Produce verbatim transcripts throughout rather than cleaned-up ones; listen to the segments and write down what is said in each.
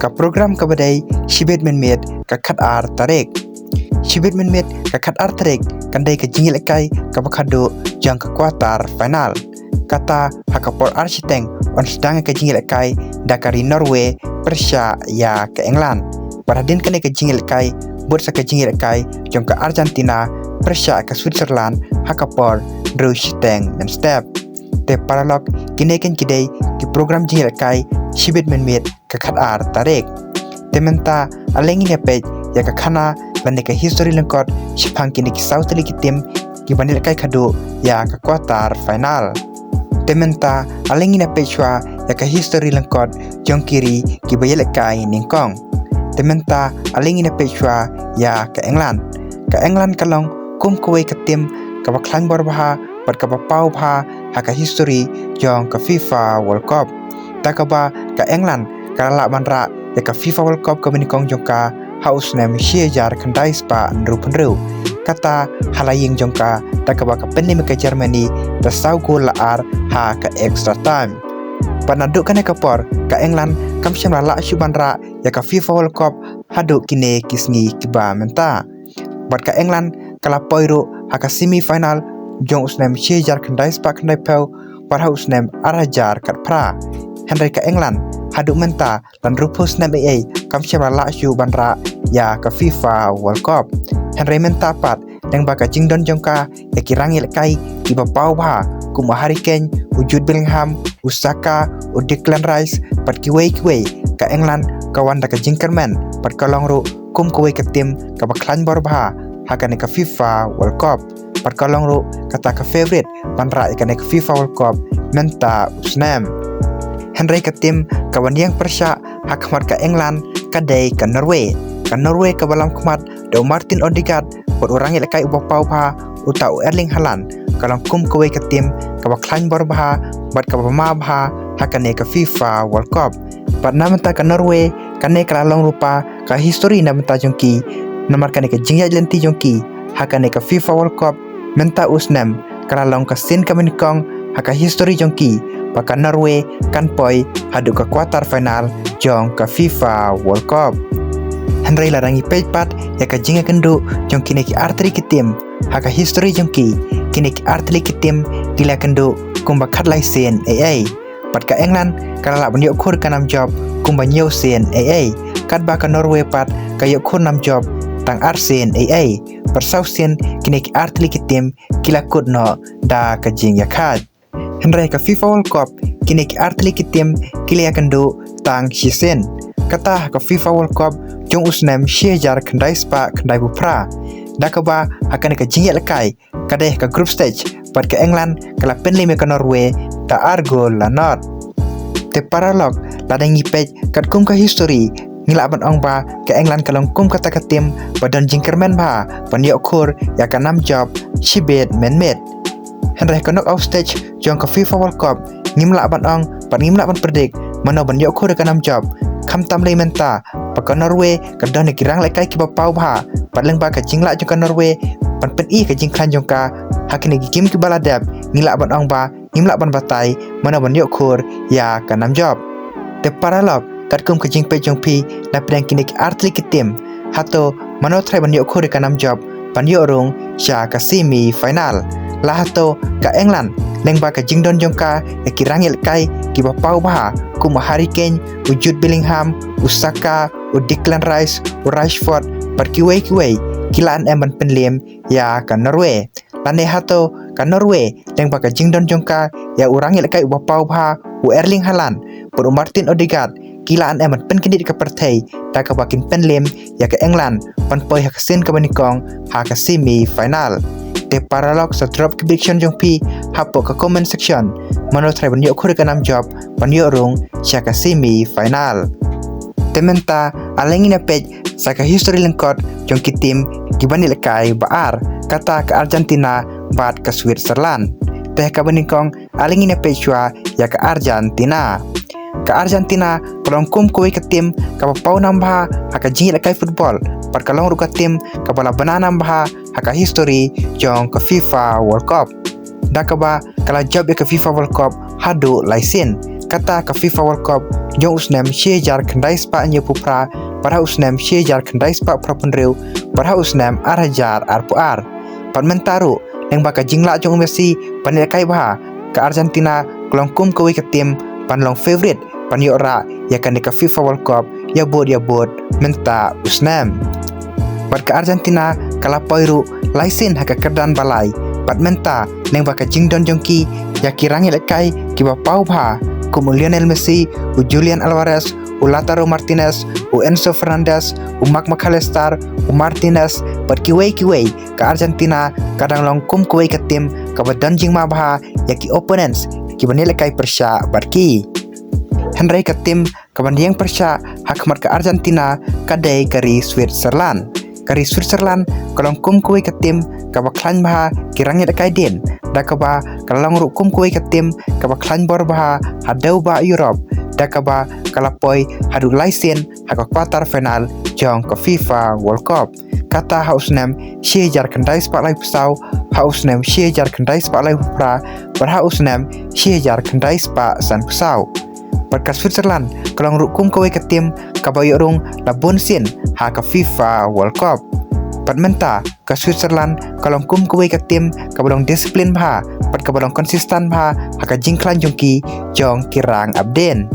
ka program kaba dei shibit mynmiet ka khatar tarik. Shibit mynmiet ka khatar tarik kan dei ka jingïalehkai kaba khadduh jong ka quarter final. Kata ha ka por ar shiteng yn sdang ka jingïalehkai da ka ri Norway pyrshah ïa ka England. Bad hadien kane ka jingïalehkai bud sa ka jingïalehkai jong ka Argentina pyrshah ka Switzerland ha ka por hynriew shiteng mynstep. Te paralok, kine kein ki dei ki program jingïalehkai shibit mynmiet ka khatar tarik. Te mynta ale ngin ïa peit ïa ka khana lane ka history lyngkot shaphang kine ki saw tylli ki team kiban ïalehkai khadduh ïa ka quarter final. Te mynta ale ngin ïa peit shuwa ïa ka history lyngkot jong ki ri kiba ïalehkai nyngkong. Te mynta ale ngin ïa peit shuwa ïa ka England. Ka England ka long kum kawei ka team kaba khlaiñ bor bha bad kaba paw bha ha ka history jong ka FIFA World Cup. Da kaba ka England ka la lah ban rah ïa ka FIFA World Cup kaba nyngkong jong ka ha u snem shi hajar khyndai spah hynriewphew hynriew. Kata ha la ïing jong ka da kaba ka pynliem ïa ka Germany da saw gol la ar ha ka extra time. Bad naduh kane ka por ka England kam shym la lah shuh ban rah ïa ka FIFA World Cup haduh kine ki sngi kiba mynta. Bad ka England ka la poi ruh ha ka semi final jong u snem shi hajar khyndai spah khyndaiphew bad ha u snem ar hajar khatphra. Hynrei ka England haduh mynta la hynriewphew snem eiei kam shym la lah shuh ban rah ïa ka FIFA World Cup. Hynrei mynta pat lyngba ka jingdon jong ka ïa ki rangïalehkai kiba paw bha kum u Harry Kane, u Jude Bellingham, u Saka, u Declan Rice bad kiwei kiwei, ka England ka wan da ka jingkyrmen bad ka long ruh kum kawei ka team kaba khlaiñ bor bha ha kane ka FIFA World Cup. Bad ka long ruh kata ka favourite ban rah ïa kane ka FIFA World Cup mynta u snem. Hynrei ka team kaban ïeng pyrshah ha khmat ka England ka dei ka Norway. Ka Norway kaba lam khmat da u Martin Odegaard bad u rangïalehkai uba paw bha uta u Erling Haaland, ka long kum kawei ka team kaba khlaiñ bor bha bad kaba ma bha ha kane ka FIFA World Cup. Bad na bynta ka Norway, kane ka la long ruh pat ka history na bynta jong ki, namar kane ka jingïaid lynti jong ki ha kane ka FIFA World Cup mynta u snem ka la long ka sien kaba nyngkong ha ka history jong ki ba ka Norway kan poi haduh ka quarter final jong ka FIFA World Cup. Hynrei lada ngi peit pat ïa ka jingïakynduh jong kine ki artylli ki team ha ka history jong ki, kine ki artylli ki team ki la ïakynduh kumba khatlai sien eiei. Bad ka England ka la lah ban ïoh khur ka nam jop kumba hynñiew sien eiei. Katba ka Norway pat ka ïoh khur nam jop tang ar sien eiei. Bad saw sien kine ki artylli ki team ki la kut noh da ka jingïakhaid. Hynrei ka FIFA World Cup kine ki artylli ki team ki la ïakynduh tang shisien. Kata ha ka FIFA World Cup jong u snem shi hajar khyndai spah khyndaiphew phra. Da kaba ha kane ka jingïalehkai ka dei ha ka group stage bad ka England ka la pynliem ïa ka Norway da ar gol la nod. Te paralok, lada ngi peit katkum ka history, ngi lah ban ong ba ka England ka long kum kata ka team ba don jingkyrmen bha ban ïoh khur ïa ka nam jop shibit mynmiet. Hynrei ha ka knockout stage jong ka FIFA World Cup ngim lah ban ong bad ngim lah ban predict mano ban ïoh khur ïa ka nam jop. Khamtam lei mynta ba ka Norway ka don ïa ki rangïalehkai kiba paw bha bad lyngba ka jinglah jong ka Norway ban pyni ka jingkhlaiñ jong ka ha kine ki game kiba la dep, ngi lah ban ong ba ngim lah ban batai mano ban ïoh khur ïa ka nam jop. Te paralok, katkum ka jingpeit jong phi na pdeng kine ki artylli ki team, hato mano trai ban ïoh khur ïa ka nam jop ban ïoh rung sha ka semi final? La hato ka England lyngba ka jingdon jong ka ïa ki rangïalehkai kiba paw bha kum u Harry Kane, u Jude Bellingham, u Saka, u Declan Rice, u Rashford bad kiwei kiwei ki lah ne em ban pynliem ïa ka Norway? Lane hato ka Norway lyngba ka jingdon jong ka ïa u rangïalehkai uba paw bha u Erling Haaland bad u Martin Odegaard ki lah ne em ban pynkyndit ïa ka pyrthei da kaba kin pynliem ïa ka England ban poi ha ka sien kaba nyngkong ha ka semi final? Te paralok, sa drop ki prediction jong phi hapoh ka comment section. Mano trai ban ïoh khur ïa ka nam jop ban ïoh rung sha ka semi final? Te mynta ale ngin ïa peit sa ka history lyngkot jong ki team kiban ïalehkai ba ar, kata ka Argentina bad ka Switzerland. Te ha kaba nyngkong ale ngin ïa peit shuwa ïa ka Argentina. Ka Argentina ka long kum kawei ka team kaba paw nam bha ha ka jingïalehkai football bad ka long ruh ka team kaba la bna nam bha ha ka history jong ka FIFA World Cup. Da kaba ka la jop ïa ka FIFA World Cup haduh lai sien. Kata ka FIFA World Cup jong u snem shi hajar khyndai spah hynñiewphew phra bad ha u snem shi hajar khyndai spah phraphew hynriew bad ha u snem ar hajar arphew ar. Bad mynta ruh, lyngba ka jinglah jong u Messi ban lehkai bha, ka Argentina ka long kum kawei ka tim ban long favourite ban ïoh rah ïa kane ka FIFA World Cup ïa bud ïa bud mynta u snem. Bad ka Argentina ka la poi ruh lai sien ha ka kyrdan ba lai. Bad mynta, lyngba ka jingdon jong ki ïa ki rangïalehkai kiba paw bha, kum u Lionel Messi, u Julian Alvarez, u Lautaro Martinez, u Enzo Fernandez, u Marc McAllister, u Martinez, bad kiwei kiwei, ka Argentina ka dang long kum kawei ka tim kaba don jingma bha ïa ki opponents kiba ïalehkai pyrshah bad ki. Hynrei ka tim kaban ïeng pyrshah ha khmat ka Argentina ka dei ka ri Switzerland. Ka ri Switzerland ka long kum kawei ka tim kaba khlaiñ bha ki rangïalehkai dien, da kaba ka long ruh kum kawei ka tim kaba khlaiñ bor bha ha dewbah Europe, da kaba ka la poi haduh lai sien ha ka quarter final jong ka FIFA World Cup. Kata ha u snem shi hajar khyndai spah laiphew saw, ha u snem shi hajar khyndai spah laiphew phra, bad ha u snem shi hajar khyndai spah sanphew saw. Bad ka Switzerland ka long ruh kum kawei ka tim kaba ïoh rung la bun sien ha ka FIFA World Cup. Bad mynta ka Switzerland ka long kum kawei ka tim kaba long discipline bha bad kaba long consistent bha ha ka jingkhlaiñ jong ki jong ki rang apdien.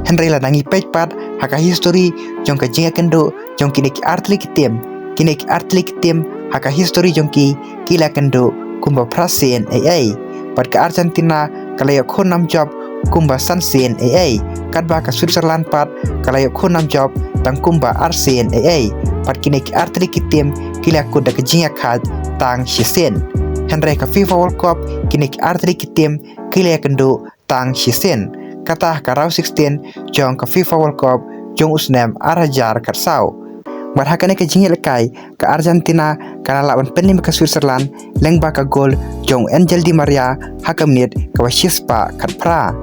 Hynrei lada ngi peit pat ha ka history jong ka jingïakynduh jong kine ki artylli ki tim, kine ki artylli ki tim ha ka history jong ki, ki la kynduh kumba phra sien ei ei. Bad ka Argentina ka la ïoh khun nam jop kumba san sien ei ei. Katba ka Switzerland pat ka la ïoh khun nam jop tang kumba ar sien ei ei. Bad kine ki artylli ki tim ki la kut da ka jingïakhaid tang shisien. Hynrei ka FIFA World Cup kine ki artylli ki tim ki la ïakynduh tang shisien. Kata ha ka round sixteen jong ka FIFA World Cup jong u snem ar hajar khatsaw. Bad ha kane ka jingïalehkai ka Argentina ka la lah ban pynliem ka Switzerland lyngba ka gol jong u Angel Di Maria ha ka minit kaba shispah khatphra.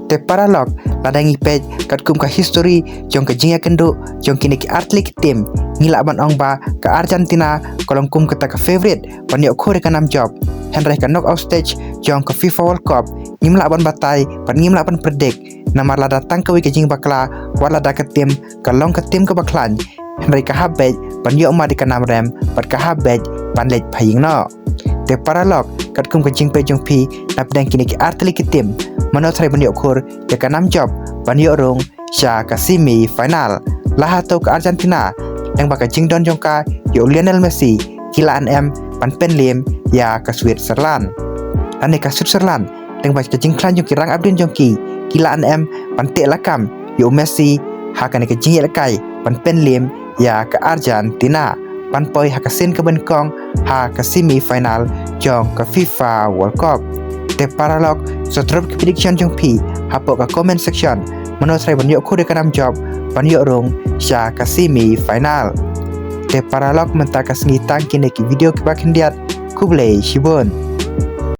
Te paralok, lada ngi peit katkum ka history jong ka jingïakynduh jong kine ki artylli ki tim, ngi lah ban ong ba ka Argentina ka long kum kata ka favourite ban ïoh khur ïa ka nam jop. Hynrei ka knockout stage jong ka FIFA World Cup ngim lah ban batai bad ngim lah ban predict, namar lada tang kawei ka jingbakla, wat lada ka tim ka long ka tim kaba khlaiñ, hynrei ka hap beit ban ïoh mad ïa ka nam rem bad ka hap beit ban leit pha ïing noh. Te paralok, katkum ka jingpeit jong phi napdeng kine ki artylli ki tim, mano tharai ban ïoh khur ïa ka nam jop ban ïoh rung sha ka semi final? La hato ka Argentina lyngba ka jingdon jong ka ïa u Lionel Messi ki lah ne em ban pynliem ïa ka Switzerland? Lane ka Switzerland lyngba ka jingkhlaiñ jong ki rang apdien jong ki, ki lah ne em ban teh lakam ïa u Messi ha kane ka jingïalehkai ban pynliem ïa ka Argentina ban poi ha ka sien kaba nyngkong ha ka semi final jong ka FIFA World Cup? Te paralok, sa drop ki prediction jong phi hapoh ka comment section, mano tharai ban ïoh khur ïa ka nam jop ban ïoh rung sha ka semi final? Te paralok, mynta ka sngi tang kine ki video kiba khyndiat. Khublei shibun.